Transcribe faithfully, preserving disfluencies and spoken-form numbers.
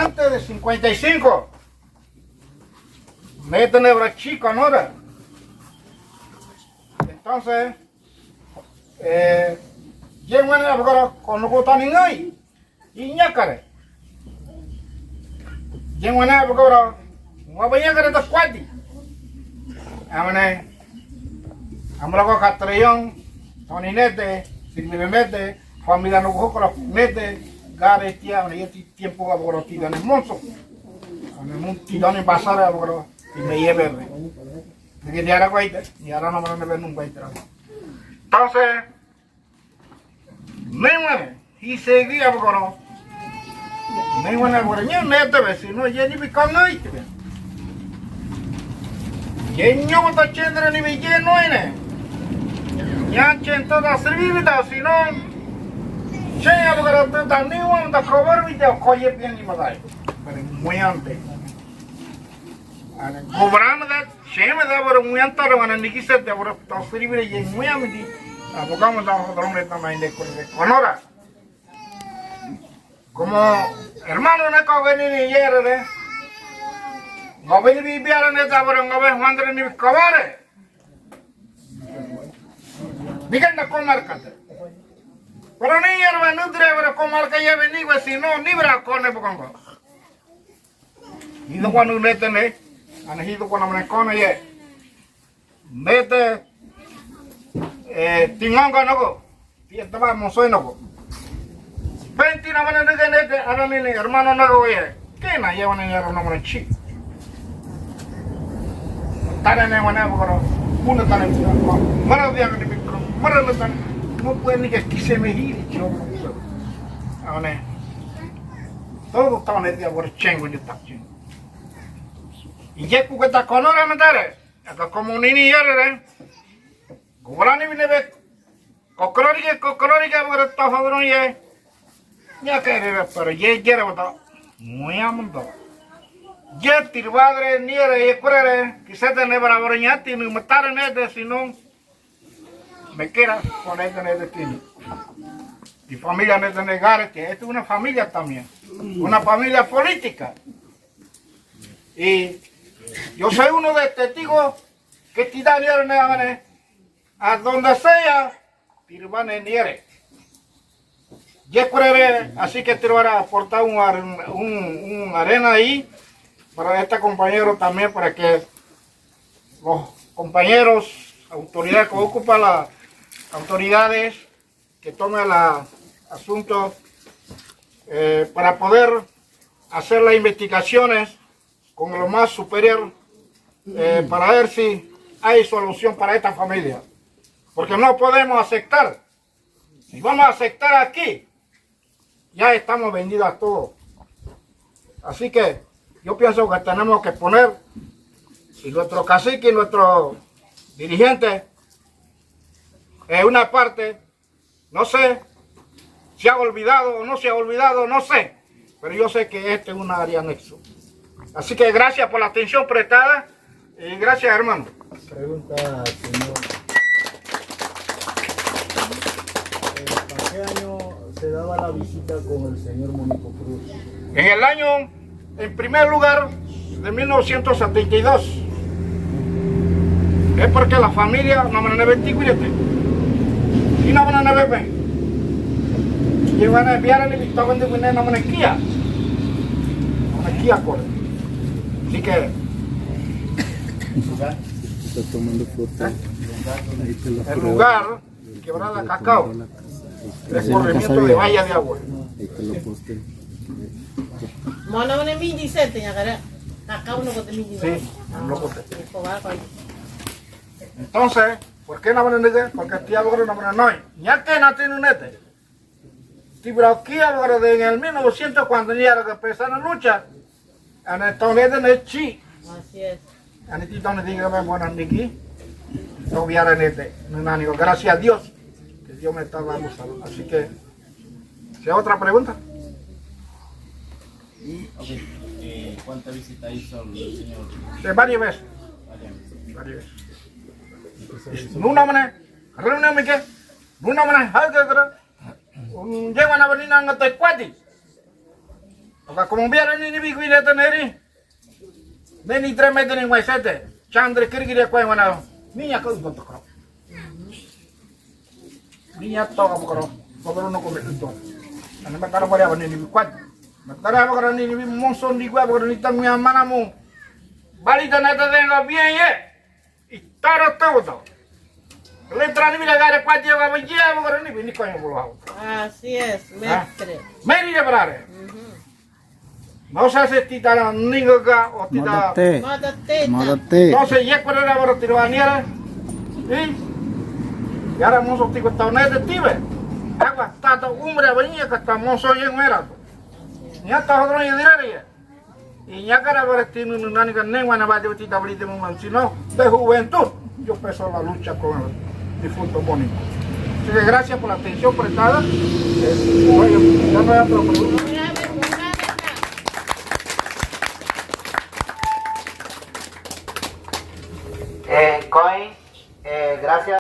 Antes de cincuenta y cinco, nete ne bra chika nora. Entonces, eh, ye wane abugaro kono ko tani ngai. Iñakare. Ye wane abugaro, ngwa ba iñakare ta kwati. Amane, amra ko katrayon, toni nete, sirvi nete, familia no ko koro nete, gare tia, amane, ye ti tiempo abugaro ti dane monso. Amane, mun ti dane basara abugaro, ti me yebe. Deke diara ko ite, diara no mane be nun ko ite. Entonces, Neiwane, hisegi abugaro. Neiwane abugaro, nye nete be, sino ye ni bi kanga ite be. Ye nyo ta chendra ni bi ye no ine. Nya chento da sirvi bi da, sino. Che abugaro ta niwa ta kobar bi da koye bien ni madai. Pero muy ante. Ane, gobrame da, sheme da, bora muyanta da, ane, nikise da, bora tasiri bire ye muyamidi. Abogamo da, hodrome da, maine kore, konora. Komo hermano ne kogeni ni yere de. Ngobeni bi biara ne da, bora ngobe huandre ni kobare. Bigenda komarka de. Bora ni yere be nudre, bora komarka yebe ni we sino, ni bora kone bokongo. Hido kwanu nete ne, ane hido kwanu mane kono ye. Nete, eh, tingonga noko, ti etaba mosoi noko. Penti na mane nege nete, ana nene, hermano noko ye. Kena ye wane ye no mane chi. Tane ne wane abugaro, una tane, mara dia ni bikro, mara le tane, no puede ni que quise me ir, yo. Ane. Todo tane dia bora chengo ni ta chengo. Iye ku keta konora matare, aka komo nini yere re. Gubra ni bine be, kokororike, kokororike, abugaro ta fadron ye. Nya kere re, pero ye yere bata. Muya mundo. Ye tirbadre, ni yere, ye kurere, kisete ne bra bora nya tini, matare ne de sino. Me kera, kone de ne de tini. Y familia ne de ne gare, que es una familia también. Una familia política. Y yo soy uno de testigos que ti daniel ne amane, a donde sea, tirbane niere. Ye kurere, así que te voy a aportar un, ar- un, un arena ahí para este compañero también, para que los compañeros, autoridades que ocupan las autoridades, que tome el asunto eh, para poder hacer las investigaciones con lo más superior eh, para ver si hay solución para esta familia. Porque no podemos aceptar. Si vamos a aceptar aquí, ya estamos vendidos a todos. Así que yo pienso que tenemos que poner, y nuestro cacique, y nuestro dirigente, en una parte, no sé si ha olvidado o no se ha olvidado, no sé. Pero yo sé que este es un área anexo. Así que gracias por la atención prestada y gracias, hermano. Pregunta, señor. Eh, ¿para qué año se daba la visita con el señor Mónico Cruz? En el año, en primer lugar, de mil novecientos setenta y dos. Es porque la familia no me lo veinticuatro. Y no me lo ve. Llevan a enviar el invitado cuando vine no me quía. No me quía, corre. Así que Está tomando foto. Ahí te lo El pruebo. Lugar, Quebrada Cacao. Recorrimiento de Bahía de Agua. Ahí te lo posté. Mwana mwana mindi sete, ñakara. Cacao no kote mindi. Sí, no kote. Entonces, ¿por qué no me lo negué? Porque tía abugaro no me lo no. Ya que no tiene un nete. Ti bra ki abugaro de en el mil novecientos cuando ya era que empezó la lucha, en el tonel de Nechi. Así es. En el tonel de Nechi, bueno, Niki. No hubiera nete, no, no, digo, gracias a Dios que Dios me está dando salud. Así que, ¿sea otra pregunta? Y, ok, eh, ¿cuántas visitas hizo el señor? Eh, varias veces. Varias veces. Varias veces. Nuna mane, reunión me que, nuna mane, halga gra, un llevan a venir a Tecuati. Oka, como vieron ni ni vi cuida teneri. Neni tremendo ni muesete. Chandre kirigiri kwa wana. Niña ko uto tokoro. Niña toka bokoro. Bokoro no come uto. Ana matara bari aba neni vi kwat. Matara bokoro neni vi monson di kwa bokoro ni tangu ya mana mo. Bali tana ta tenga bien ye. Itaro todo. Letra ni mira gare kwa dia wa ya wa ni ni koño bolo. Así es, mestre. Meri de brare. No sé si ti tara ningo ga o ti tara. Modate. Modate. Modate. No sé, ye kore ra boro tiro aniere. I yara monso tiko taonete tibe. Agua tata umbre abaña ka ta monso ye mera. Ña ta hodro ye dirare ye. Iñakara bara tinu nunani ka nengwa na bade uti tabli de muman, sino de juventud. Yo empiezo la lucha con el difunto Mónico. Así que gracias por la atención prestada. Eh, oye, ya no hay otra pregunta. Eh, Coin, eh, gracias.